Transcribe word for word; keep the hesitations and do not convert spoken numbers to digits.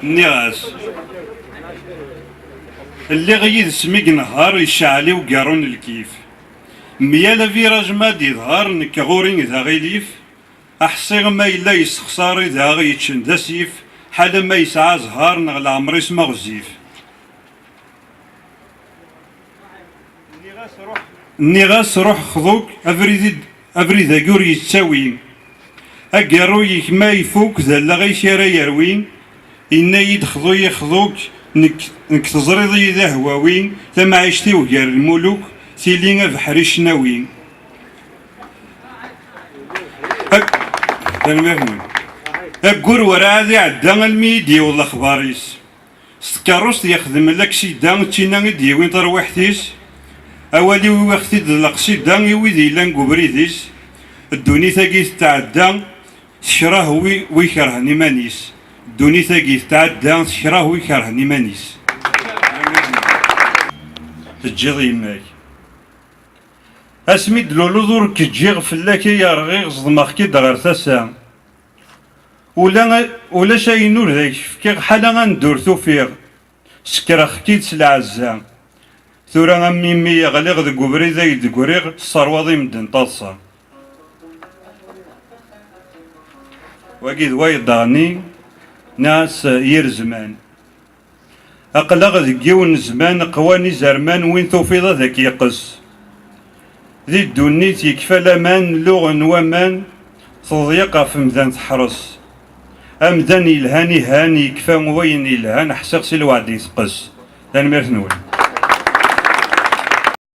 Nniɣ-as, lliɣ yid-s mi yenher, yecɛel i ugaru n lkif. Myal aviraj ma d-iḍher, nekk ɣur-i d aɣilif. Aḥṣiɣ ma yella yessexṣar i d aɣ-yeččen d asif, ḥala ma yesɛa zzher neɣ leɛmer-is ma ɣezzif. Nniɣ-as ruḥ xḍu-k, abrid-agi ur yettawi. Agerruy-ik ma ifuk, d allaɣ-ik ara yerwi. Yenna-yi-d xḍu-yi xḍu-k, nekk, nekk teẓriḍ-iyi d ahwawi, tamɛict-iw gar lmuluk, tili abeḥri ccnawi. Ag-, tanemmirt-nwen. Aggur werɛad iɛedda almi i d-yewweḍ lexbar-is. S tkeṛṛust yexdem laksida, d tinna i d-yewwin tarwiḥt-is. Awal-iw iwiɣ-t-id d leqsida i wid yellan deg ubrid-is. Ddunit-agi tetɛedda, tekreh wi, wi ikerhen iman-is. Ddunit-agi tetɛedda, tekreh wi ikerhen iman-is. Teǧǧiḍ yemma-k. Asmi d-tluleḍ ur k-ǧǧiɣ, fell-ak ay rɣiɣ, ẓeḍmeɣ-k-id ɣer tasa. Ula, ulac ayen ur d ak-fkiɣ, ḥala anda ur t-ufiɣ. Sekreɣ-k-id s lɛezza. Tura am imi ɣliɣ deg ubrid ay d-griɣ, tesserwaḍ i medden taḍsa. Wagi d wayeḍ daɣen-nni, nniɣ-as yir zzman. Aql-aɣ deg yiwen n zzman qwan izerman, win tufiḍ ad ak-yeqqes. Di ddunit yekfa laman, luɣen waman, teḍyeq ɣef mdan teḥres. Amdan yelhan ihan, yekfa wayen yelhan, ḥṣiɣ si lweɛd iteqqes. Tanemmirt-nwen.